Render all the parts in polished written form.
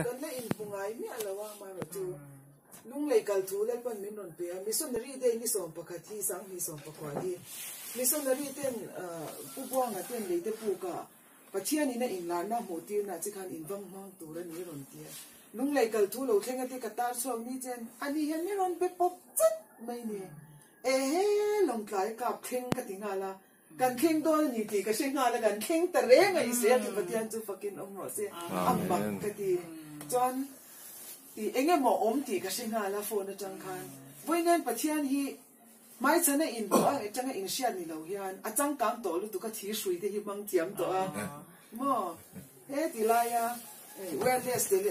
Kan la inhmu ngai miah lo a, amaherawhchu Lunglei kal thu Lalpan min rawn pe a, Missionary Day ni 11 hi 2019 hi Missionary ten Pu Buanga ten leite puk a Pathian in a inlarna hmuh tirna che khan in vang hmang tur a ni a rawn ti a. Lunglei kal thu lo thleng ate ka tar chhuak ni chen a ni hian min rawn be pawp chat mai ni. Ehe Lawngtlai kap thleng ka ti nghal a, kan thleng dawn a ni tih ka hre nghal a, kan thleng ta reng a i se a ti Pathian chu fakin awm rawh se a mak ka ti. Chuan i eng emaw awm tih ka hre nghal a phone atang khan vawiin Pathian hi Hmaichhana inpawh a atanga inhriat ni lo hian a changkang tawh lutuk a thirhrui te hi hmang thiam tawh a maw? He ti laia wireless tel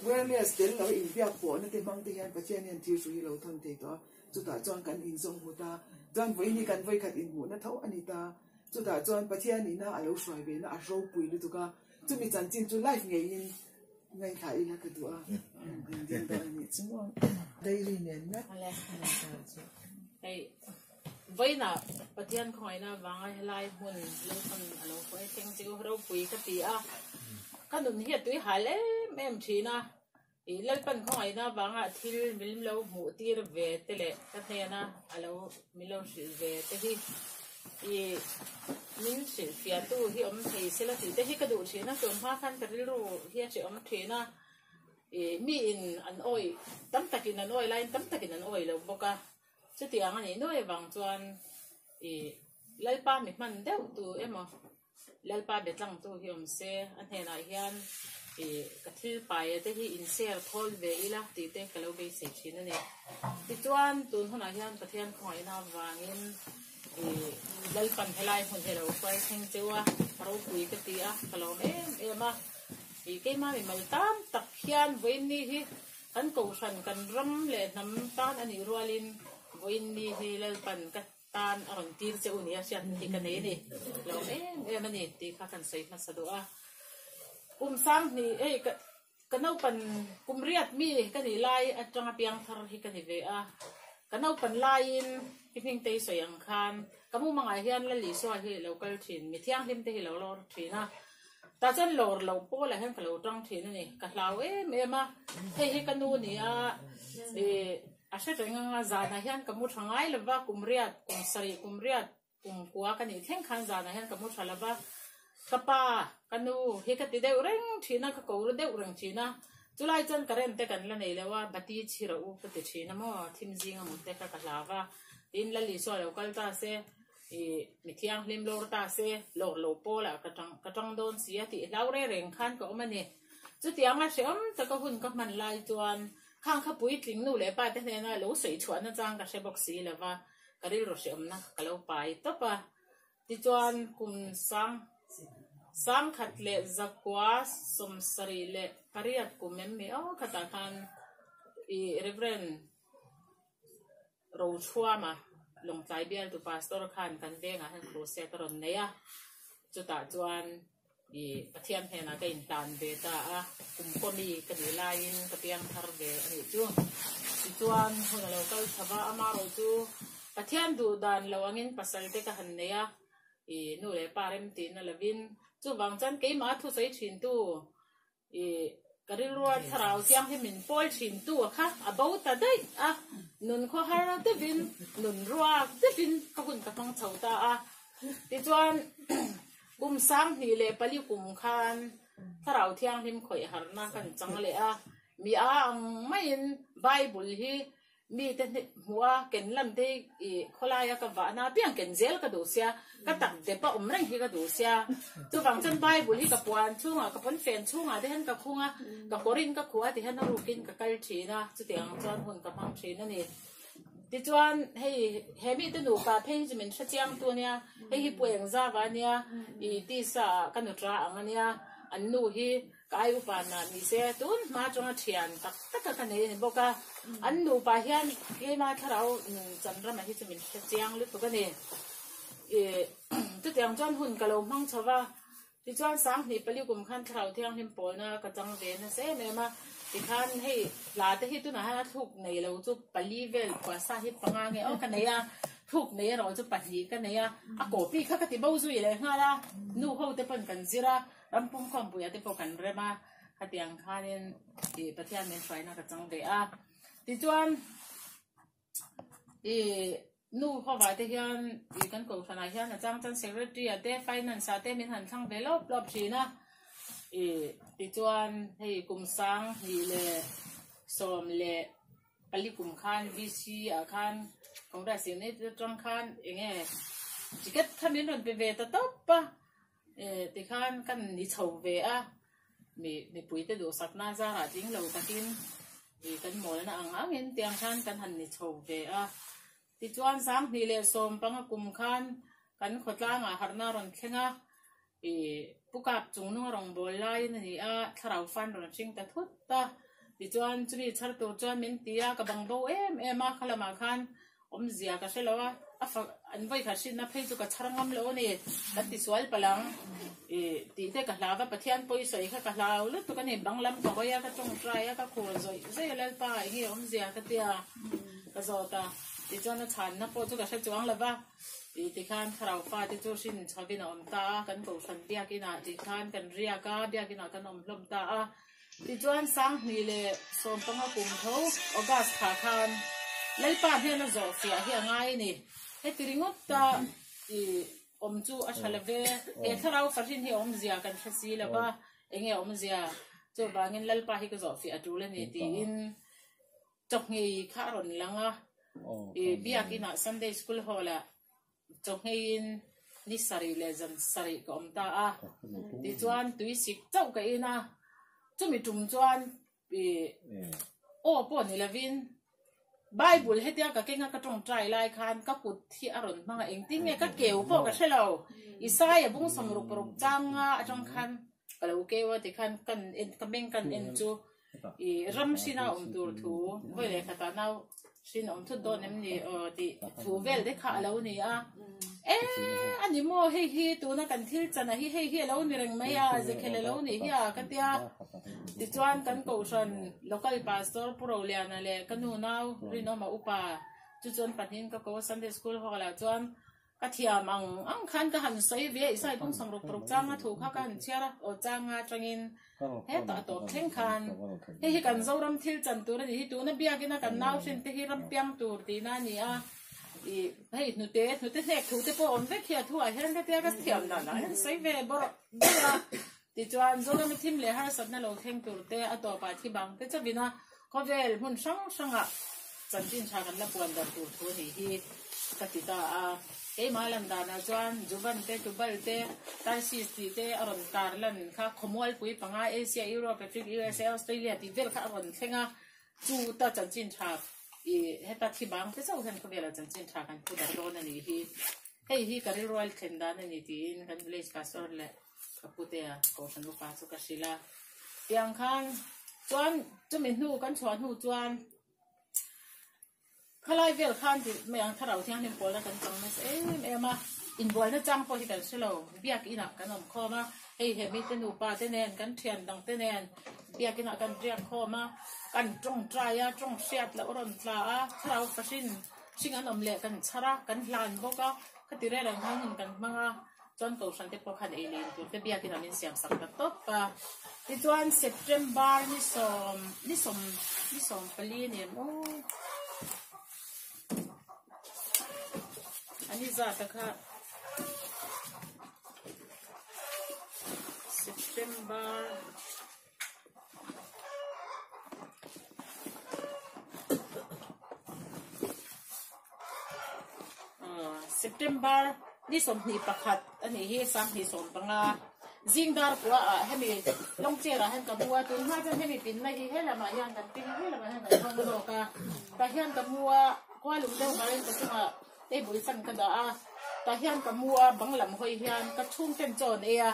wireless tel lo inbiak pawhna te hmang te hian Pathian hian thirhrui hi lo thawn thei tawh a, chutah chuan kan inzawm hmu ta, chuan vawiin hi kan vawikhat inhmuhna tho a ni ta, chutah chuan Pathian ina a lo hruai ve na a ropui lutuk a, chumi chanchin chu live ngeiin Ngaithla ila ka duh a, an ding dawn a nih chu maw? Diary nen ngat Hei vawiinah Pathian khawngaihna avanga helai hmun Lalpan a lo hruai thleng chu ropui ka ti a, ka nun hi a tui hal em em thin a, ih Lalpan khawngaihna avanga thil min lo hmuh tir ve te leh ka hnena a lo min lo hrilh ve te hi Ih, min hrilhfiahtu hi awm thei sela tih te hi ka duh thin a, tun hma khan ka rilru hi a hrehawm thin a, ih, miin an awih, tam takin an awih laiin tam takin an awih lo bawk a, chutiang a nih nuai avang chuan ih, Lalpa mi hman deuh tu emaw, Lalpa be tlangtu hi awm se, a hnenah hian ih ka thil paia te hi in share thawl ve ila tih te ka lo beisei thin a ni. Tichuan tun hunah hian Pathian khawngaihna avangin ih Lalpan helai hmun hi a lo hruai thleng cheu a, ka ropui ka ti a, ka lawm em em a. Ih keimah mimal tam tak hian vawiinni hi kan kohhran kan ram leh hnam tan a nih rualin vawiinni hi Lalpan ka Tan a rawn tir che u nia hriat hi ka nei a ni. Lawm em em a ni tih kha kan sawi hmasa duh a. Kum sang hnih hei ka ka naupan kum riat mi ka nih lai atanga piang thar hi ka ni ve a. Ka naupan laiin i hmingtei sawi ang khan ka mumangah hian Lal Isua hi lo kal thin, mi thianghlim te hi lo lawr thin a. Tah chuan lawr loh pawlah hian ka lo tang thin a ni. Ka hlau em em a. Hei hi ka nu nia ih. A hre reng anga zanah hian ka mu tha ngai lova, kum riat, kum sarih, kum riat, kum kua ka nih thleng khan zanah hian ka mu tha lova, ka pa, ka nu hi ka ti deuh reng thin a, ka ko ru deuh reng thin a, chulai chuan current te kan la nei lo a, bati chhira u ka ti thin a maw, thim zinga mut te kha ka hlau va, tin Lal Isua lo kal ta se, ih mi thianghlim lawr ta se, lawr lo pawlah ka tang ka tang dawn si a tih hlau re reng khan ka awm a ni. Chutianga hrehawm taka hun ka hman lai chuan Khang kha puitling nu leh pa te hnena lo sawi chhuahna chang ka hre bawk si lo va, ka rilru hrehawmna ka lo pai tawp a. Tichuan kum sang sangkhat leh zakua 78 kum em mi aw khatah khan i Reverend Rochhuama Lawngtlai bialtu Pastor khan kan vengah hian crusade a rawn nei a, chutah chuan I Pathian hnenah ka inhlan ve ta a, kum kaw mi ka nih laiin ka piang thar ve a nih chu. Tichuan hun a lo kal chho va, amaherawh chu Pathian duh dan lo angin pasal te ka han nei a, i nu leh pa rem tihna lovin. Chuvang chuan keimah thusawi thintu i ka rilrua thlarau thianghlim min pawl thintu a kha a bo ta daih a, nun khawhar deuhin, nun ruak deuhin ka hun ka hmang chho ta a. Tichuan Kum 2004 kum khan Thlarau Thianghlim khawih harhna kan chang leh a, mi a ang maiin Bible hi mite hmuh a, ken lam te hi i khawlaia ka vahna apiang ken zel ka duh sia, ka tak dep a awm reng hi ka duh sia. Chuvang chuan Bible hi ka puan chhungah, ka pawnfen chhungah te hian ka khung a, ka kawrin ka khuh a tihian a rukin ka kal thin a, chutiang ang chuan hun ka hmang thin a ni. Tichuan hei he mite nupa phei hi chu min hre chiang tu ania, hei hi Pu Engzava ania, i tisa ah ka nutra ang ania, an nu hi ka ai upa nah ni se tun hma atanga thian tak tak a ka nei a ni bawk a, an nupa hian keima thlarau nun chan ramah hi chu min hre chiang lutuk a ni. I chutiang chuan hun ka lo hmang chho va. Tichuan 2004 kum khan Thlarau Thianghlim pawlna ka chang ve nasa em em a, tikhan hei hla te hi tunah hian a thluk nei lo chu pali vel phuahsa hi panga nge aw ka nei a, thluk nei erawh chu pahnih ka nei a, a copy kha ka ti bo zui leh nghal a, nu ho te pawn kan zir a, rampum khawmpuiah te pawh kan rem a. Khatiang khanin ih Pathian min hruaina ka chang ve a. Tichuan ih nu hovah te hian ih kan kohhranah hian a chang chuan secretary ah te finance ah te min han thlang ve lawp lawp thin a. Ih tichuan hei kum sang hnih leh sawm leh pali kum khan VC ah khan Congress unit atang khan eng nge ticket kha min rawn pe ve ta tawp a. Eh, tikhan kan ni chho ve a, mi mipuite duhsakna zarah tling lo takin ih kan mawlna ang angin tiang khan kan han ni chho ve a. Tichuan Sanghnih leh Sawmpanga kum khan kan khawtlangah harhna a rawn thleng a, ih Pu Kap chungnung a rawn bawl laiin a ni a, thlarau fan rawn hring ta thut a. Tichuan chumi chhar tur chuan min ti a, ka bang bo em em a, khalamah khan Awmzia ka hre lo a, a fak an vawi khat hrinna phei chu ka chhar ngam lo a ni, kan ti sual palh ang ih tih te ka hlau a, Pathian pawi sawi kha ka hlau lutuk a ni, bang lam ka hawi a, ka tawngtai a, ka khur zawih zawih a, Lalpa eng nge awmzia ka tia ka zawt a, tichuan a chhanna pawh chu ka hre chuang lo va, ih tikhan thlarau fate chu hrin chhovin a awm ta a, kan kohhran biakinah tikhan kan riak a, biakinah kan awm hlawm ta a. Tichuan Sanghnih leh Sawmpanga kum tho August thla khan Lalpa hnena zawh fiah hi a ngai a ni. Heti ringawt ta i awm chu a tha love. He thlarau fahrin hi a awmzia kan hre si lo va, enge a awmzia? Chuvangin Lalpa hi ka zawh fiah a tul a ni tiin chawhngei kha a rawn lang a. I biakinah Sunday School Hall-ah Chawhngeiin ni sarih leh zan sarih ka awm ta a, tichuan tui sik chauh ka in a, chumi tum chuan ih aw pawh ni lovin Bible hetia ka kenga ka tawngtai lai khan ka kut hi a rawn hmang a, engtin nge ka keu pawh ka hre lo, Isaia bung sawmruk paruk changa atang khan ka lo keu a tikhan kan en ka meng kan en chu I ram hrin a awm tur thu vawi leh khatah nau hrin a awm thut dawn em ni aw tih thu vel te kha a lo ni a. E a ni maw hei hi tuna kan thil chana hi hei hi a lo ni reng mai a Zekhel a lo nih hi a ka tia. Tichuan kan kohhran local pastor Pu Roliana leh ka nu nau Rinawma upa chu chuan pahnihin ka ko a Sunday school hall ah chuan Ka thiam ang ang khan ka han sawi ve a, Isai bung sawmruk paruk changa thu kha ka han chhiar a, aw changa atangin hetah a tawp thleng khan hei hi kan Zoram thil chan tur a nih hi, tuna biakina kan nau hrin te hi ram piang tur tihna a ni a, ih hei hnute hnute hnek thu te pawh awm vek hi a thuah hian ka tia ka thiam dan ah hian sawi ve bawrh bawrh a, tichuan Zorama thim leh harsatna lo thleng tur te a tawpah thi bang te chauhin a Khawvel hmun hrang hrangah chanchin tha kan la puan darh tur thu a nih hi ka ti ta a. Keimah lan danah chuan Juvan te, Tubal te, Tarsis tih te a rawn tar lan kha khawmualpui panga Asia, Europe, Africa, USA, Australia tih vel kha a rawn thleng a. Chu ta chanchin tha i heta thi bang te chauh hian khawvelah chanchin tha kan phu darh dawn a nih hi. Hei hi ka rilrual thlen dan a ni tiin kan village pastor leh Ka putea Kohhran upa chu ka hrilh a, tiang khan chuan chumi hnu kan chhuah hnu chuan khalai vel khan tih mai ang thlarau thianghlim pawlna kan chang nasa em em a, inbualna chang pawh hi kan hre lo, biakinah kan awm khawm a, hei he mite nupa te nen kan thian dang te nen biakinah kan riak khawm a, kan tawngtai a, tawng hriat loh a rawn tla a, thlarau fahrin hring an awm leh kan chhar a, kan hlan bawk a, khati rel ang khan hun kan hmang a. Chuan Kohhran te pawh khan ei leh in tur te biakin an insiam sak ta tawp a. Tichuan September ni sawm ni sawm ni sawm pali a ni em aw. A ni zat a kha September September ni 21 a nih hi 2015 zing dar kua ah hemi long chair ah hian ka mu a tun hma chuan hemi pinna hi helamah hian kan ping helamah hian kan hmang zawk a tah hian ka mu a khua lum deuh varin ka chungah table fan ka dah a tah hian ka mu a bang lam hawi hian ka chhungten chaw an ei a.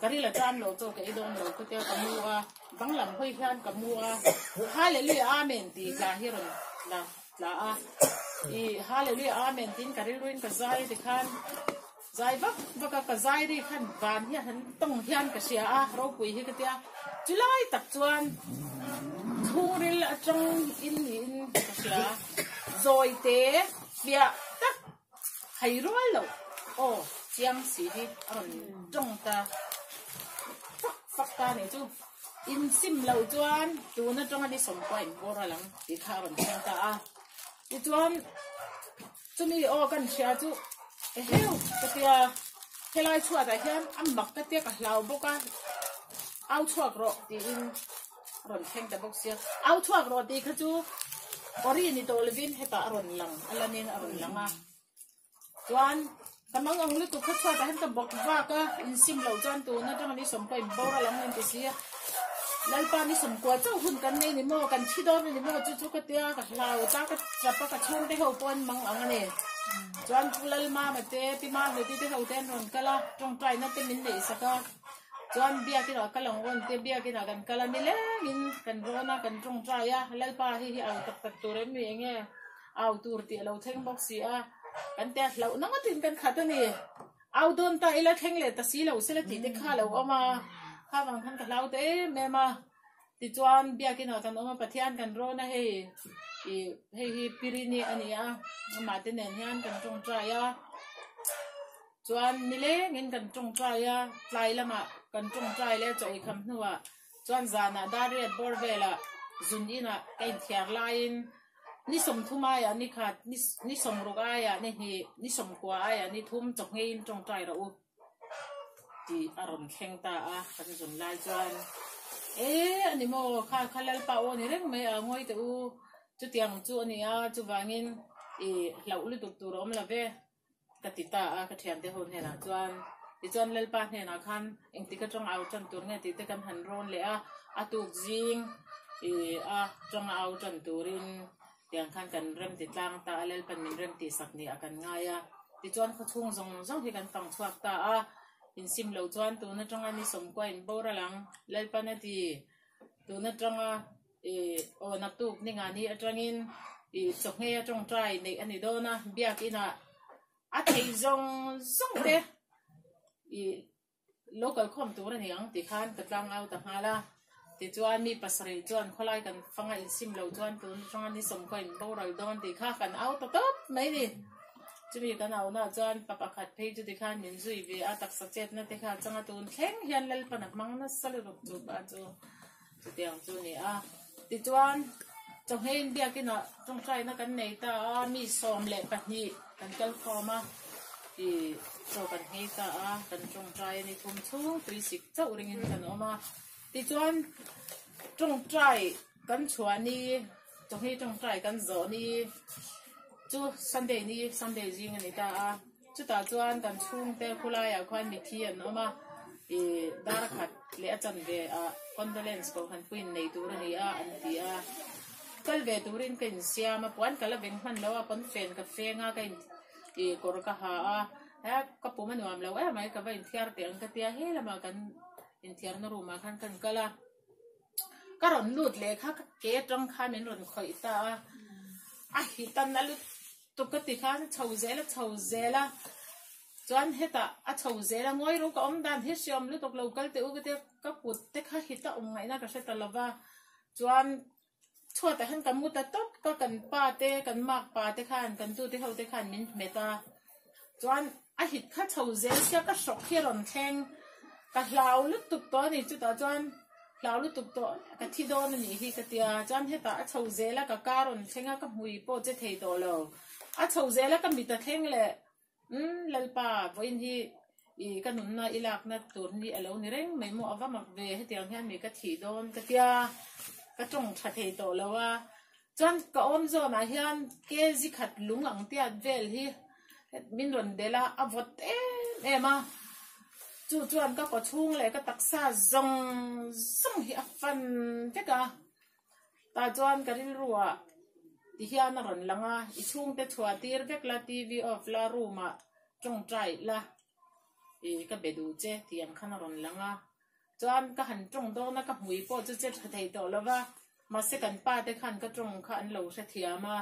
Ka ril a ṭam lo chaw ka ei dawn lo ka tia ka mu a, bang lam hawi hian ka mu a, Hallelujah Amen tih tla hi rawn tla tla a, i Hallelujah Amen tiin ka rilruin ka zai tikhan zai vak vak a, ka zai ri khan van hian han tawng hian ka hria a, ropui hi ka tia, chulai tak chuan chhungril aṭang in niin ka hria, zawi te fiah tak. Hai rual loh aw chiang si hi a rawn tawng ta fak fak ta nih chu. In sim loh chuan tun atanga ni sawmkua in bawr a lang tih kha a rawn thleng ta a. Tichuan chumi aw kan hria chu eheu ka tia helai chhuatah hian a mak ka tia ka hlau bawk a au chhuak rawh tiin a rawn thleng ta bawk sia. Au chhuak rawh tih kha chu awri ni tawh lovin hetah a rawn lang a lanin a rawn lang a. Chuan ka mang ang lutuk kha chhuatah hian ka bawk vak a, insim loh chuan tun atanga ni sawmkua in boral ang min ti si a, Lalpa ni sawmkua chauh hun kan nei ni maw, kan thi dawn a ni maw chu chu ka tia ka hlau ta ka chap a ka chhungte ho pawh an mang ang a ni. Chuan Pu Lalmama te Pi Mahluti te ho te an rawn kal a, tawngtaina te min neih sak a, chuan biakinah kal ang awn te biakinah kan kal a nilengin kan rawn a kan tawngtai a, Lalpa hei hi au tak tak tur em ni enge? Au tur tih a lo thleng bawk si a, kan tia hlauhna ngawtin kan khat a ni. Au dawn ta ila thleng leh ta si lo sela tih te kha a lo awm a, kha vang khan ka hlau ta em em a. Tichuan biakinah kan awm a, Pathian kan rawn a hei ih hei hi Pirini a ni a, amah te nen hian kan tawngtai a. Chuan nilengin kan tawngtai a, tlai lamah kan tawngtai leh chaw eikham hnuah chuan zanah dar riat bawr velah zun inah ka inthiar laiin Ni sawmthum aiah ni khat, ni sawmruk aiah ni hnih, ni sawmkua aiah ni thum chawhngeiin tawngtai rawh u tih a rawn thleng ta a, kan zun lai chuan E a ni maw, kha kha Lalpa aw ni reng mai a, ngawi teh u, chutiang chu a ni a, chuvangin i hlauh lutuk tur a awm lo ve. Ka ti ta a, ka thiante ho hnenah chuan. Tichuan Lalpa hnenah khan engtik atang au tan tur nge tih te kan han rawn leh a, a tuk zing ih a tanga au tan turin tiang khan kan rem ti tlang ta a, Lalpan min rem tih sak nih a kan ngai a. Tichuan khawchhung zawng zawng hi kan fang chhuak ta a, insim lo chuan tun atanga ni sawmkua in boral ang, Lalpan a ti. Tun atanga ih aw naktuk ni nga ni atangin ih chawhngei a tawngtai neih a ni dawn a, biakinah a thei zawng zawng te ih lo kalkhawm tur a ni ang tih khan ka tlang au ta nghal a. Tichuan mi pasarih chuan khawlai kan fanga insim lo chuan tun atanga ni sawmkua in boral dawn tih kha kan au ta tawp mai ni. Chumi kan auhnaah chuan pa pakhat phei chu tikhan min zui ve a, taksa chetna te kha changa tun thleng hian Lalpan a hmang nasa lutuk chu pa chu chutiang chu a ni a. Tichuan, chawhmeiin biakinah tawngtaina kan nei ta a, mi 12 kan kal khawm a, ih chaw kan nghei ta a, kan tawngtai a ni thum chhung tuisik chauh ringin kan awm a. Tichuan, tawngtai kan chhuah ni, chawhmei tawngtai kan zawh ni, Chu Sunday ni, Sunday zing a ni ta a, chutah chuan kan chhungte khulaiah khuan mithi an awm a, ih dar khat leh a chanve ah condolence kohhran puiin nei tur a ni a an ti a, kal ve turin ka insiam a, puan ka la veng hman lo a, pawnfen ka feng a, ka in ih kawr ka ha a, he ka pum a nuam lo em mai ka va inthiar teh ang ka tia, he lamah kan inthiarna room ah khan kan kal a. Ka rawn lut leh kha ka ke atang khan min rawn khawih ta a, a hit a na lutuk ka ti khan a chho zel a chho zel a, chuan hetah a chho zel a ngawi ru ka awm dan hi hriawm lutuk lo kal teh u ka tia ka kut te kha hit a awm ngaihna ka hre ta lo va, chuan chhuatah hian ka mu ta tawp ka kan pa te kan mak pa te khan kan tute ho te khan min hmet a, chuan a hit kha chho zel sia ka hrawk hi a rawn thleng ka hlau lutuk tawh a ni chutah chuan hlau lutuk tawh ka thi dawn a nih hi ka tia chuan hetah a chho zel a ka kar rawn thleng a ka hmui pawh che thei tawh lo a chho zel a ka mit a thleng leh umm lalpa vawiin hi ih ka nunna i lakna tur ni a lo ni reng mai maw a va mak ve hetiang hian mi ka thih dawn ka tia ka tawng tha thei tawh lo a Chuan ka awm zawnah hian kg khat lung ang tiat vel hi min rawn delh a, a vawt em em a, chu chuan ka kaw chhung leh ka taksa zawng zawng hi a fan vek a, tah chuan ka rilruah ti hian a rawn lang a, i chhungte chhuah tir vek la, TV off la, room ah tawngtai la, ih ka be duh che tih ang khan a rawn lang a. Chuan ka han tawng dawn a, ka hmui pawh chu che tha thei tawh lo va, mahse kan pa te khan ka tawng kha an lo hrethiam a,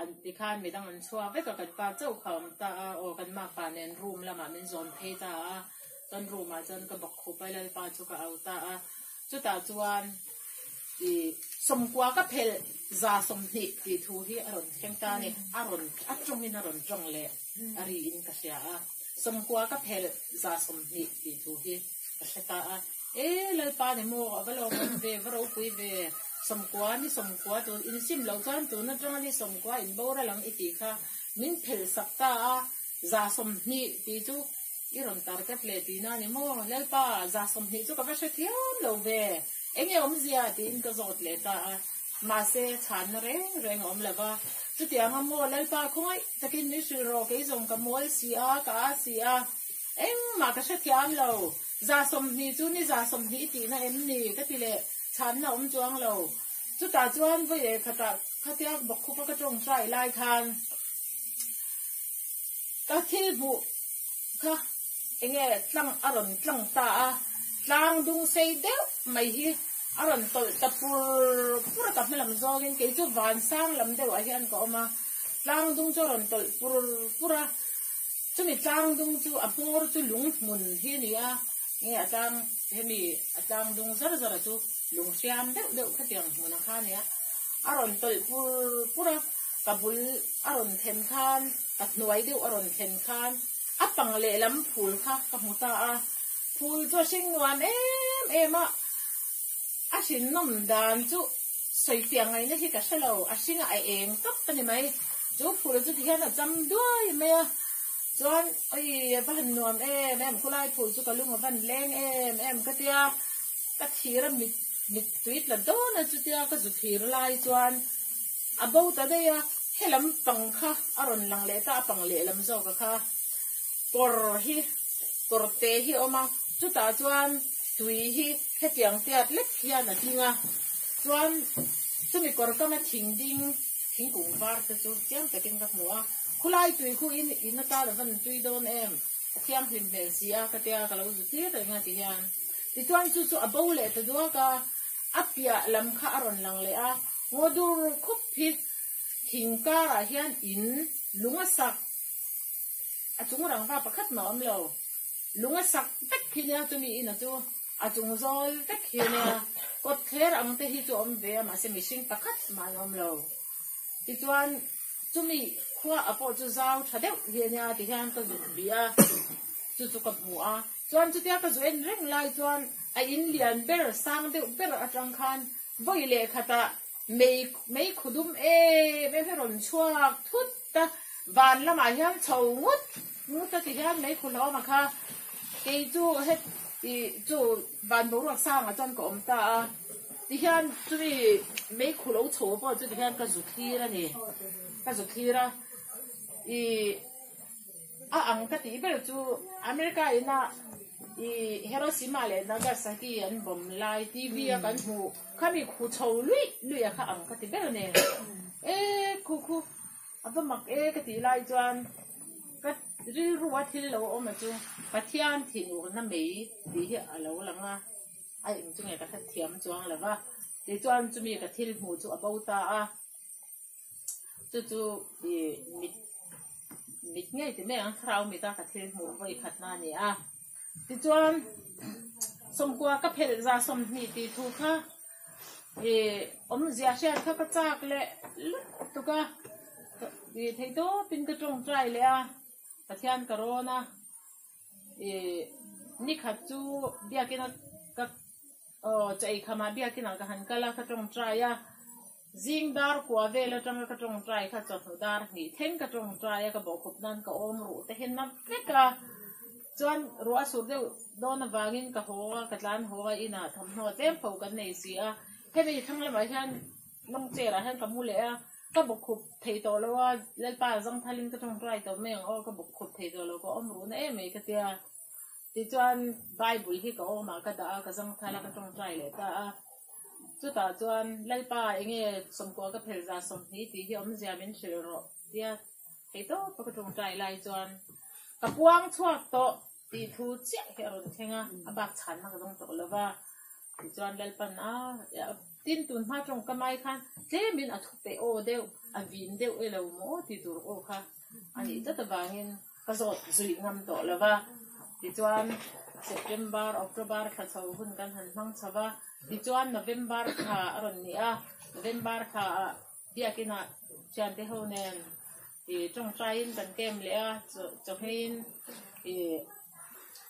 an ti khan midang an chhuak vek a, kan pa chauh kha a awm ta a, aw kan makpa nen room lamah min zawn phei ta a, chuan room ah chuan ka bawk khup a, Lalpa chu ka au ta a, chutah chuan ih sawmkua ka phelh 120 tih thu hi a rawn thleng ta a ni, a rawn a tawngin a rawn tawng leh a riin ka hria a, sawmkua ka phelh 120 tih thu hi. Ka hre ta a. E Lalpa ni maw a va lawmawm ve, va ropui ve, sawmkua ni sawmkua tun insim loh chuan tun atanga ni sawmkua inboral ang i tih kha min phelh sak ta a, 120 tih chu i rawn target leh tihna ni maw Lalpa 120 chu ka va hrethiam lo ve, enge awmzia tiin ka zawt leh ta a. Mahse, chhanna reng reng a awm lo va. Chutianga maw Lalpa khawngaih takin min hrilh rawh, kei zawng ka mawl si a, ka a si a, engmah ka hrethiam lo. 120 chu ni 120 i tihna em ni? ka ti leh, chhanna a awm chuang lo. Chutah chuan vawi leh khatah khatia bawkkhupa ka tawngtai lai khan ka thil hmuh kha enge tlang a rawn tlang ta a, tlang dung sei deuh mai hi a rawn tawlh ta pur pur a, ka hma lam zawngin kei chu van sang lam deuh ah hian ka awm a, tlang dung chu a rawn tawlh pur pur a, chumi tlang dung chu a hmawr chu lung hmun hi a ni a, nge a tlang hemi a tlang dung zar zar a chu lung hriam deuh deuh khatiang hmun ang kha a ni a, a rawn tawlh pur pur a, ka bul a rawn thlen khan ka hnuai deuh a rawn thlen khan a pang lehlam phul kha ka hmu ta a. Phul chu a hring nuam em em a, a hrinnawm dan chu sawifiah ngaihna hi ka hre lo, a hringa a eng tawp a ni mai. Chu phul chu tihian a cham duai mai a, chuan awi a va han nuam em em, khulai phul chu ka lung a van leng em em ka tia, ka thir a mit mittui tla dawn a chutia ka zu thir lai chuan a bo ta daih a, helam pang kha a rawn lang leh ta, a pang lehlam zawk a kha kawr hi. Kawr te hi a awm a, chutah chuan tui hi hetiang tiat lek hian a tling a, chuan chumi kawr kama thing ding thingkung var te chu chiang takin ka hmu a, khulai tui khu in in atan a van tui dawn em, a thianghlim hmel si a ka tia ka lo zu thlir reng a ti hian. Tichuan chu chu a bo leh ta duak a, a piah lam kha a rawn lang leh a, ngaw dur khup hi thing karah hian in lung a sak. A chung rangva pakhat mah a awm lo. Lung a sak vek khi nia chumi in a chu a chung zawl vek hi nia. Kawt thler ang te hi chu a awm ve a mahse mihring pakhat mah an awm lo. Tichuan chumi khua a pawh chu zau tha deuh hi ania tihian ka zuk bih a, chu chu ka hmu a. Chuan chutia ka zu en reng lai chuan a in lian ber sang deuh ber atang khan vawi leh khatah Mei mei khudum em em hi rawn chhuak thut a, van lamah hian chho ngut ngut a ti hian mei khu hlawm a kha kei chu het ih chu van boruak sangah chuan ka awm ta a, tihian chumi mei khu lo chho pawh chu tihian ka zu thlir a ni, ka zu thlir a ih. A ang ka tih ber chu America ina i Hiroshima leh Nagasaki an bomb lai TV a kan hmuh khami khu chho luih luih a kha ang ka ti ber a ni. E khu khu a va mak e ka tih lai chuan ka rilru a thil lo awm a chu Pathian thinurna mei tih hi a lo lang a, a eng chu nge ka hrethiam chuang lo va, tichuan chumi ka thil hmuh chu a bo ta a. Chu chu i mit mit ngei ti mai ang thlarau mit a ka thil hmuh vawi khat na a ni a. Tichuan sawmkua ka phelh 120 tih thu kha i awmzia hriat kha ka chak leh lutuk a, i theihtawpin ka tawngtai leh a, Pathian ka rawn a. I nikhat chu biakina ka aw chaei khamah biakinah ka han kal a, ka tawngtai a, zing dar kua vel atanga ka tawngtai kha chawhnu dar hnih thleng ka tawngtai a, ka bawhkhup nan ka awm ruh te hian na vek a, chuan ruah a sur deuh dawn avangin ka haw a, ka tlan haw a, inah thawmhnaw tlem pho kan nei si a, hemi thlang lamah hian lawng chair ah hian ka mu leh a. Ka bawkkhup thei tawh lo a, Lalpa zangthalin ka tawngtai tawh mai ang aw, ka bawkkhup thei tawh lo, ka awm ruhna em mai ka tia. Tichuan Bible hi ka awmah ka dah a, ka zangthal a, ka tawngtai leh ta a. Chutah chuan Lalpa enge sawmkua ka phel 120 tih hi awmzia min hrilh rawh tia thei tawp a ka tawngtai lai chuan ka puang chhuak tawh tih thu chiah hi a rawn thleng a, a bak chhanna ka dawng tawh lo va. Tichuan Lalpan a, tin tun hma tawngka mai khan tlemin a thu pe aw deuh, a vin deuh e lo maw ti tur aw kha a nih tlat avangin ka zawt zui ngam tawh lo va. Tichuan September, October thla chho hun kan han hmang chho va, tichuan November thla a rawn ni a, November thla ah Biakinah thiante ho nen ih tawngtaiin kan kem leh a, chawhmeiin ih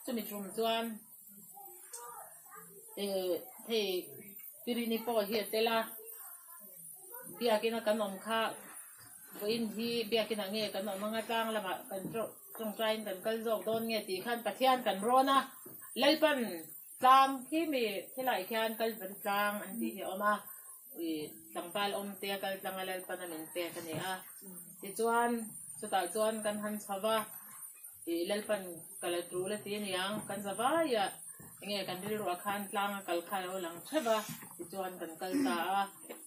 chumi tum chuan. Hei Pirini pawh hi a tel a, biakina kan awm kha vawiin hi biakinah nge kan awm anga tlang lamah kan tawngtaiin kan kal zawk dawn nge tih khan Pathian kan rawn a, Lalpan tlang khi mi helaiah khian Kalvari tlang an tih hi a awm a, tlangval awm te a kal tlang a Lalpan a min pek a ni a, tichuan chutah chuan kan han chho va. Ih Lalpan ka la tul a ti aniang, kan za vai a, enge kan rilruah khan tlang a kal kha a lo lang theuh a, tichuan kan kal ta a.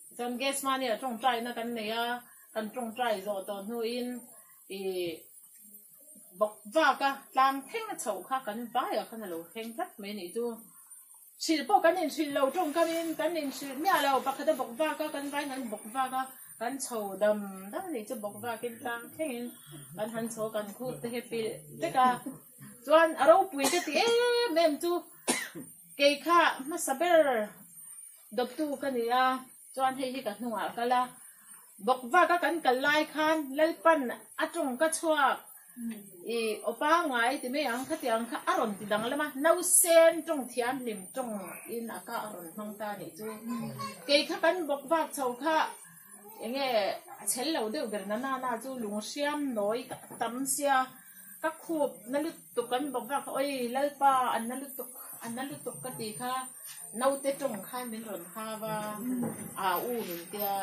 Tichuan gas mahni ah tawngtaina kan nei a, kan tawngtai zawh tawh hnuin ih bawk vak a tlang thleng a chhoh kha kan vaiah khan a lo thleng tlat mai a nih chu. Hrilh pawh kan inhrilh lo tawngkam in kan inhrilh miah lo, pakhat a bawk vak a, kan vain an bawk vak a, kan chho dam dam a nih chu bawk vak in tlang thleng in kan han chho kan khup te hi pilh vek a, chuan a ropui te ti em em chu kei kha hmasa ber dawptu ka ni a, chuan hei hi ka hnungah a kal a, bawk vak a kan kal lai khan Lalpan a tawng ka chhuak. I aw pangngai ti mai ang khatiang kha a rawn ti danglam a, nausen tawng thianghlim tawng in a ka a rawn hmang ta nih chu. Kei kha kan bawk vak chho kha enge a chhel lo deuh ber na na na chu lung hriam nawi ka tam sia ka khup na lutuk kan bawk vak kha oi Lalpa an na lutuk an na lutuk ka ti kha naute tawng khan min rawn hau a, aa u min tia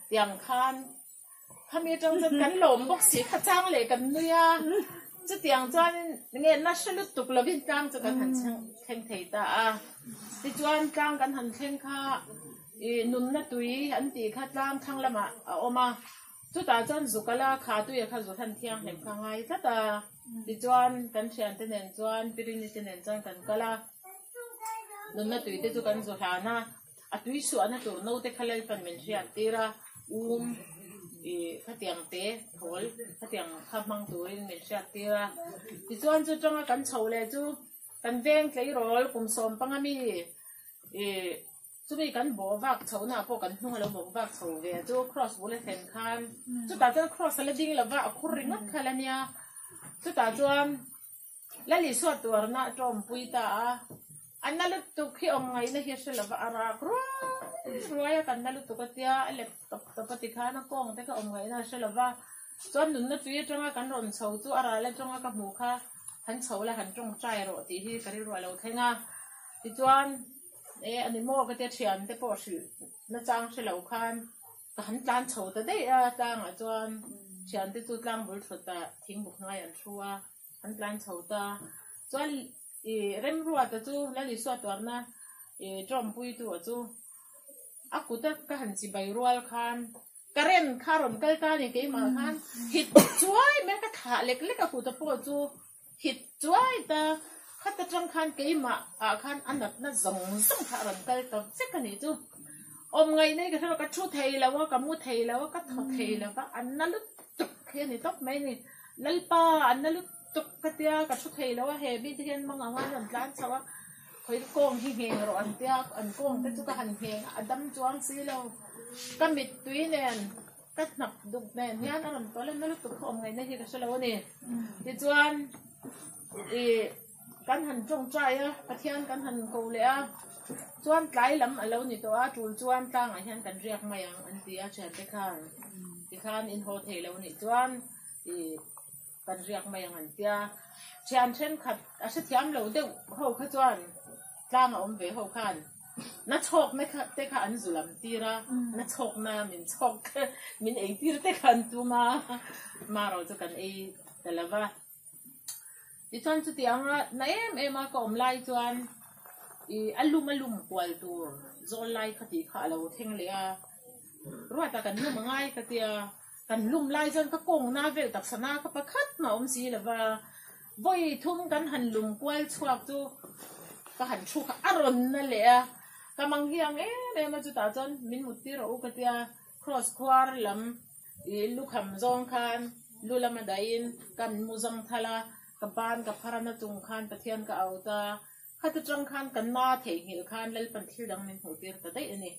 tiang khan Khami atang chuan kan lawm bawk si kha chang leh kan nui a, chutiang chuan nge na hre lutuk lovin tlang chu kan han thleng thei ta a. Tichuan tlang kan han thleng kha ih nunna tui an tih kha tlang thlang lamah a awm a, chutah chuan zukala kha tuia kha zu hlan thianghlim kha ngai tlat a. Tichuan kan thiante nen chuan Pirini te nen chuan kan kal a, nunna tui te chu kan zu hlan a. A tui suahna tur naute kha Lalpan min hriat tir a, um i khatiang te thawl khatiang kha hmang turin min hriat tir a. Tichuan chu tanga kan chho leh chu kan veng tleirawl kum 15 mi i chumi kan bawh vak chhohna ah pawh kan hnung a lo bawk vak chho ve chu cross bul a thlen khan chutah chuan cross a la ding lova a khur ringawt kha la nia chutah chuan Lal Isua tuarna a tawmpui ta a, a na lutuk hi awm ngaihna hi a hre lova, a rak ruai ruai a, kan na lutuk a tia, a lep tawp tawp a ti khan a kawng te kha awm ngaihna a hre lova, chuan nunna tui atanga kan rawn chho chu a ral atanga ka hmuh kha han chho la han tawngtai rawh tih hi ka rilru a lo thleng a, tichuan e a ni maw ka tia thian te pawh hrilh nachang hre lo khan Ka han tlan chho ta daih a, tlangah chuan thiante chu tlang bul thutah thingbuk hnuai an thu a, an tlan chho ta. Chuan i Remruata chu Lal Isua tuarna i tawmpuitu a chu a kuta ka han chibai rual khan current kha a rawn kal ta a ni keimah khan hit chuai mai a, ka thlah lek lek a kuta pawh chu hit chuai ta. Khat atang khan keimah ah khan a natna zawng zawng kha a rawn kal ta vek a nih chu. Awm ngaih nei ka hre lo, ka thu thei lo a, ka mu thei lo a, ka thaw thei lo va, an na lutuk hi a ni tawp mai a ni. Lalpa an na lutuk ka tia, ka thu thei lo a, he mite hian mang anga an rawn tlan chho a, khawi ka kawng hi ngheng rawh an tia, an kawng te chu ka han ngheng a, a dam chuang si lo. Ka mittui nen, ka hnap duk nen hian a rawn tawlh a, na lutuk kha awm ngaihna hi ka hre lo a ni. Tichuan ih. Kan han tawngtai a, Pathian kan han ko leh a, chuan tlai lam a lo ni tawh a, tul chuan tlangah hian kan riak mai ang an ti a thiante khan, tikhan in haw thei lo nih chuan ih kan riak mai ang an ti a, thian thenkhat a hrethiam lo deuh ho kha chuan tlang a awm ve ho khan na chhawk na kha te kha an zu lam tir a, na chhawk na min chhawk min ei tir te kha an tum a, marawh chu kan ei ta lo va. Tichuan chutianga na em em a ka awm lai chuan ih a lum a lum kual tur zawl lai kha tih kha a lo thleng leh a, Ruata kan lum a ngai ka tia, kan lum lai chuan ka kawng na vel taksa na kha pakhat mah awm si lo va, vawi thum kan han lum kual chhuak chu ka han thu kha a rawn na leh a, ka mang hiang em em a chutah chuan min mut tir rawh u ka tia, cross khuar lam I lukham zawng khan lu lama dahin kan mu zawng thal a, ka ban ka phar a na chung khan Pathian ka out a, khata tang khan ka na theihnghilh khan Lalpan thil dang min hmuh tir ta daih a ni.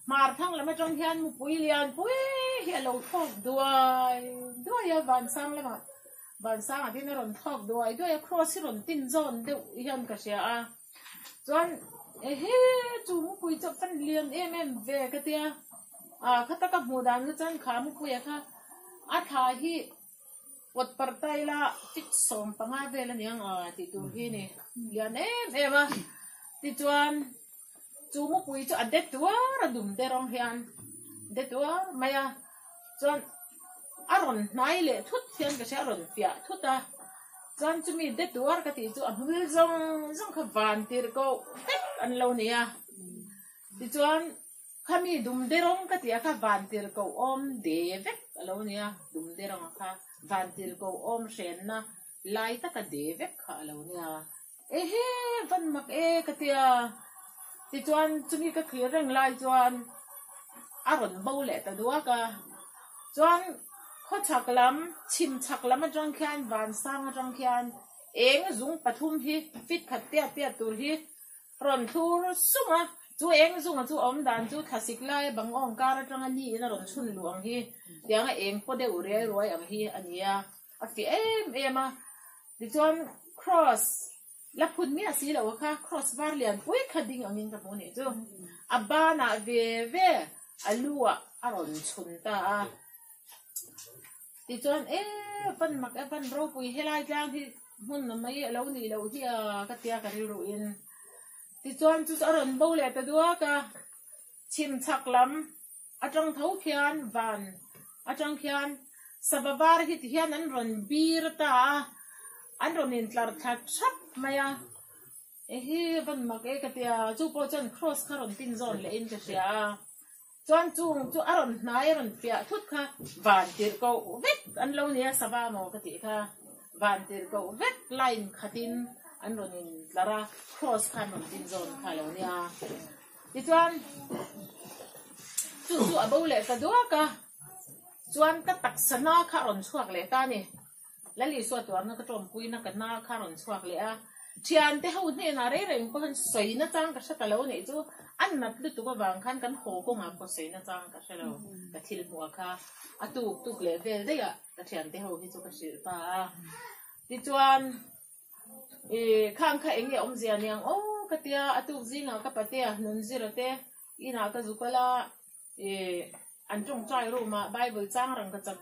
Hmar thang lam atang hian mupui lian pui hi a lo thawk duai duai a, vansang lamah vansangah hian a rawn thawk duai duai a, cross hi rawn tin zawn deuh hian ka hria a, chuan. Ehe, chu mupui chu a pan lian em em ve ka tia. Ah, kha taka hmuh dan chu chuan kha mupuia kha a thla hi pawt parh ta ila fit 15 vel a niang a tih tur hi a ni. Lian em em a. Tichuan chu mupui chu a de tuar a dum te rawng hian de tuar mai a. Chuan a rawn hnai leh thut hian ka hria a rawn fiah thut a. Chuan chumi de tuar ka tih chu a hmul zawng zawng kha van tirh koh vek an lo ni a. Tichuan khami dum de rawng ka tih a kha van tirh koh awm de vek a lo ni a, dum de rawng a kha van tirh koh awm hrenna lai taka de vek kha a lo ni a. Ehe van mak e ka tia. Tichuan chumi ka thlir reng lai chuan a rawn bo leh ta duak a. Chuan khawchhak lam, chhim chhak lam atang khian vansang atang khian eng zung pathum hi fit khat tiat tiat tur hi rawn thlur sung a. Chu eng zunga chu awm dan chu thlasik laia bang awng kar atanga ni in a rawn chhun luh ang hi tianga eng paw deuh riai ruai ang hi a ni a, a fiah em em a. Tichuan Cross la phun miah si lo kha Cross var lian pui kha ding angin ka hmu nih chu. A banah ve ve a lu ah a rawn chhun ta a. Tichuan e van mak e van ropui helai tlang hi hmun mai a lo nih loh hi a ka tia ka rilru in. Tichuan chu chu a rawn bo leh ta duak a, chhim chhak lam atang tho khian van atang khian sava var hi ti hian an rawn bir ta a, an rawn intlar thla thap mai a, ehe van mak e ka tia, chu pawh chuan cross kha rawn tin zawn leh in ka hria a, chuan chung chu a rawn hnai a rawn fiah thut kha van tirh koh vek an lo nia sava maw ka tih kha, van tirh koh vek line khatin an rawn intlar a, cross kha an rawn tin zawn kha a lo nia. Tichuan, chu chu a bo leh ta duak a, chuan ka taksa na kha a rawn chhuak leh ta a ni. Lal Isua tuarna ka tawmpuina ka na kha a rawn chhuak leh a, thiante ho hnenah rei reng pawh hian sawi nachang ka hre ta lo a nih chu, a nat lutuk avang khan kan haw kawngah pawh sawi nachang ka hre lo, ka thil hmuh a kha a tuk tuk leh vel daih a, ka thiante ho hi chu ka hrilh ta a. Tichuan. Ih, khang kha eng nge awmzia niang aw ka tia, a tuk zingah ka patea Nunzira te inah ka zu kal a, ih, an tawngtai room ah Bible chang rang ka chak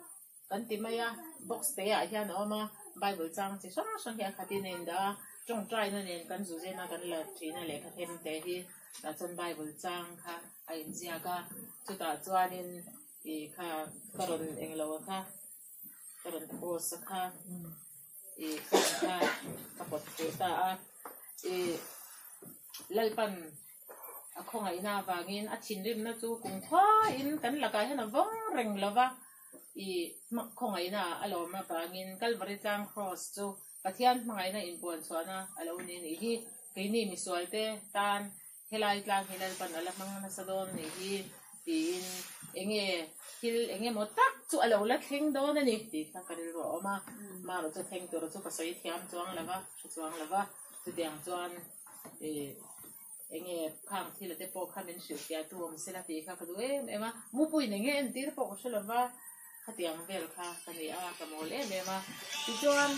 kan ti mai a, box te ah hian a awm a, Bible chang chi hrang hrang hi a khatin a indah a, tawngtaina nen kan zu zen a kan la thin a lehkha them te hi tah chuan Bible chang kha a inziak a, chutah chuanin ih kha ka rawn englo a kha ka rawn post a kha. Ih phone kha ka pawt fuh ta a, ih Lalpan a khawngaihna avangin a thinrimna chu kum khuain kan lakah hian a vawng reng lo va, ih khawngaihna a lawm avangin Kalvari tlang Kraws chu Pathian hmangaihna inpuanchhuahna a lo ni nih hi keini misualte tan Helai tlang hi Lalpan a la hmang nasa dawn nih hi tiin enge thil eng emaw tak chu a lo la thleng dawn a ni tih kha ka rilru a awm a, marawh chu thleng tur chu ka sawi thiam chuang lo va, hre chuang lo va, chutiang chuan ih enge khang thil te pawh kha min hrilhfiah tu awm sela tih kha ka duh em em a, mupuiin enge entir pawh ka hre lo va, khatiang vel kha ka ni a, ka mawl em em a, tichuan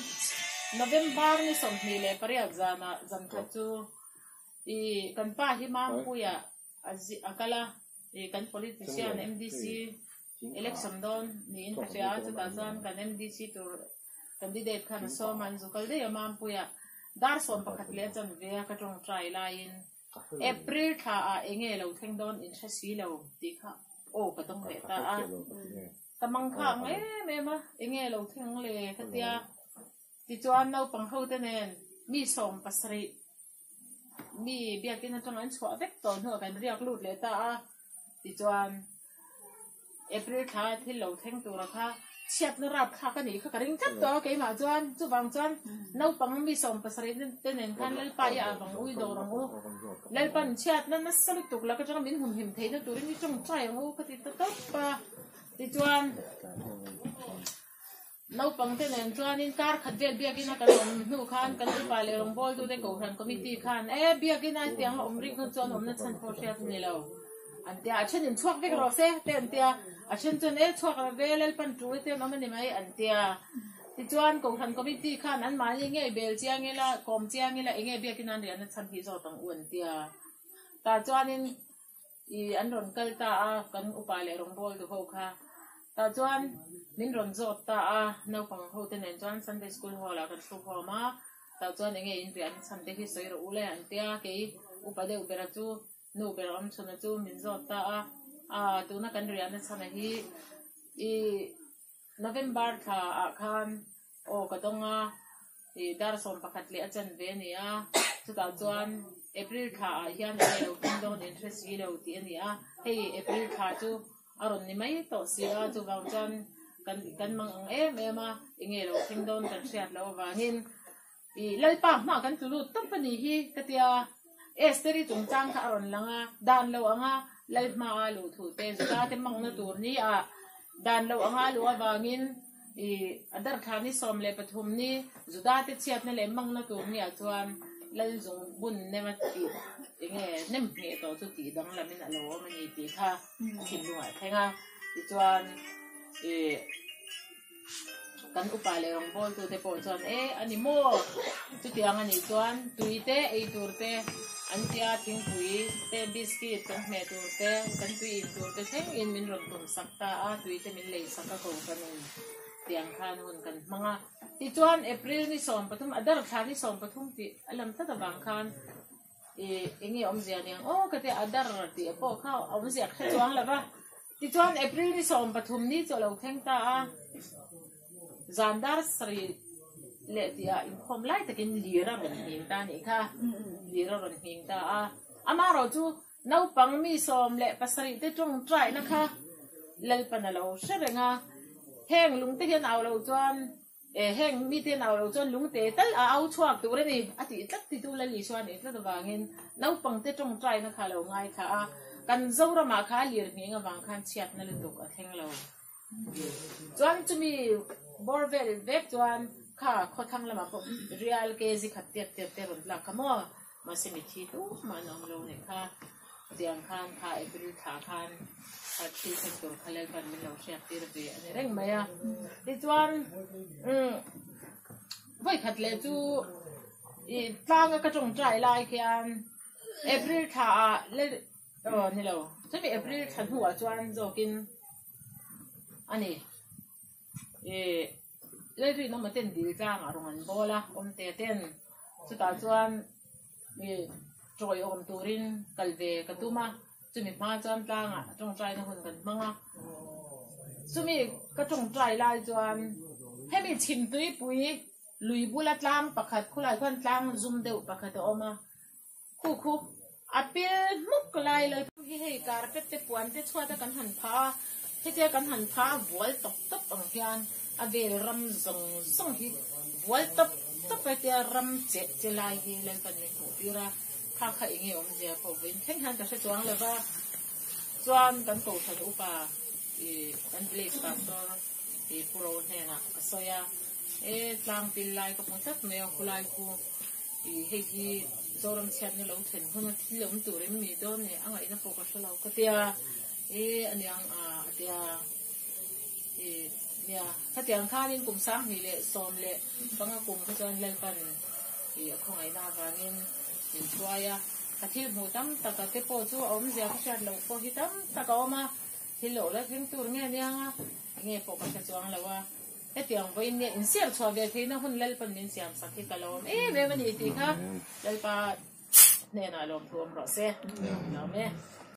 November ni 28 zanah zan khat chu. I kan pa hi Mampuia a zi a kal a, i kan politician MDC election dawn niin ka hria a, chutah chuan kan MDC tur candidate khan a sawm a, an zu kal daih a Mampuia dar 11 leh a chanve a ka tawngtai laiin April thla ah enge lo thleng dawn in hre si lo tih kha aw ka dawng leh ta a, ka mang kha ang em em a, enge lo thleng le ka tia, tichuan naupang ho te nen mi 17 Mi biakin atang an chhuah vek tawh hnuah kan riak lut leh ta a, tichuan April thla thil lo thleng tura kha chhiatna rap thlak a nih kha ka ring tlat tawh a keimah chuan, chuvang chuan naupang mi 17 te nen khan Lalpa i ah vang ui dawr ang u, Lalpan chhiatna nasa lutuk lak atanga min humhim theihna turin i tawngtai ang u ka ti ta tawp a, tichuan. Naupang te nen chuanin kar khat vel biakina kan awm hnu khan kan upa leh rawngbawltute Kohhran Committee khan e biakina hetiang a awm rik hnu chuan awmna chhan pawh hriat a ni lo an tia, a then in chhuak vek rawh se te an tia, a then chuan e chhuak lo ve Lalpan tul te an awm a ni mai an tia. Tichuan Kohhran Committee khan anmahni ngei bel chiang ila, kawm chiang ila enge biakina an riahna chhan hi zawt ang u an tia. Tah chuanin i an rawn kal ta a, kan upa leh rawngbâwl duh ho kha. Tah chuan min rawn zawt ta a, naupang ho te nen chuan Sunday School hall ah kan thu khawm a, tah chuan enge in riah an chhan te hi sawi rawh u le an tia, kei upa deuh bera chu nu ber awm chhuna chu min zawt ta a, aa tuna kan riahna chhana hi i November thla ah khan aw ka dawng a, i dar 11 leh a chanve a ni a, chutah chuan April thla ah hian enge lo tum dawn in hre si lo tih a ni a, hei April thla chu a rawn ni mai tawh si a, chuvang chuan kan kan mang ang em em a, enge lo thleng dawn kan hriat loh avangin i Lalpa hma kan tlu lut tawp a nih hi ka tia, Esther-i chungchang kha a rawn lang a, dan lo anga Lal hmaa luh thu te Juda te mangna tur ni a dan lo anga luh avangin i a darthla ni 13 ni Juda te chhiatna leh mangna tur ni ah chuan Lal zung bun nem a tih enge nem ngheh tawh chu tih danglamin a lo awm a ni tih kha thinlungah a thleng a, tichuan i. Kan upa leh rawngbawltute pawh chuan e a ni maw? Chutiang a nih chuan tui te, ei tur te an tia, thingpui te, biscuit kan hmeh tur te, kan tui in tur te thleng in min rawn tum sak ta a, tui te min lei sak a ko kan in tiang khan hun kan hmang a. Tichuan April ni 13, a darthla ni 13 tih a lam tlat avang khan i enge awmzia niang aw ka tia a dar tih pawh kha awmzia hre chuang lo va. Tichuan April ni 13 ni chu a lo thleng ta a, zan dar sarih leh tihah inkhawm lai takin lir a rawn nghing ta a nih kha, lir a rawn nghing ta a. Amaherawh chu naupang mi 17 te tawngtaina kha Lalpan a lo hre reng a, heng lungte hian au lo chuan E heng mite nau lo chuan lungte tal a au chhuak tur a ni, a tih tlat titu Lal Isua a nih tlat avangin naupangte tawngtaina kha a lo ngaithla a, kan Zoramah kha a lir nghing avang khan chhiatna lutuk a thleng lo. Chuan chumi bawr vel vek chuan kha khawthlang lamah pawh rial kg khat tep tep te rawn tlak kha maw, mahse mithi tumah an awm lo nih kha. Tiang khan kha April thla khan kha thil thleng tur kha Lalpan min lo hriat tir ve a ni reng mai a. Tichuan umm vawikhat leh chu i tlanga ka tawngtai lai khian April thla ah lel aw ni lo chumi April thla hnuah chuan zawkin a ni i Lalrinawma ten dil tlangah rawn an bawl a awmte ten chutah chuan Mi tawiawm turin kal ve ka tum a, chumi hma chuan tlangah tawngtaina hun kan hmang a. Chumi ka tawngtai lai chuan hemi chhimtuipui lui bula tlang pakhat khulai khuan tlang zum deuh pakhat a awm a, khu khu a pil hmuk lai lo hi hei carpet te puan te chhuat a kan han phah a, hetia kan han phah a vual tawp tawp ang hian a vel ram zawng zawng hi vual tawp tawp a tia ram cheh che lai hi Lalpan min hmuh tir a, kha kha enge awmzia pawh vawiin thleng hian ka hre chuang lo va, chuan kan kohhran upa ih kan village pastor ih Pu Ro hnenah ka sawi a, e tlang pil lai ka hmu tlat mai a khulai khu ih hei hi Zoram chhiatna lo thlen hun a thil awm tur em ni dawn e a ngaihna pawh ka hre lo ka tia e aniang a a tia. I nia, khatiang khanin kum 2015 kum kha chuan Lalpan i a khawngaihna avangin min hruai a, ka thil hmuh tam tak a te pawh chu a awmzia ka hriat loh pawh hi tam tak a awm a, thil lo la thleng tur nge aniang a, enge pawh ka hre chuang lo a, hetiang vawiin nge insiam chhuah ve theihna hun Lalpan min siam sak hi ka lawm em em a ni tih kha Lalpa hnenah lawmthu awm rawh se. Lawm e.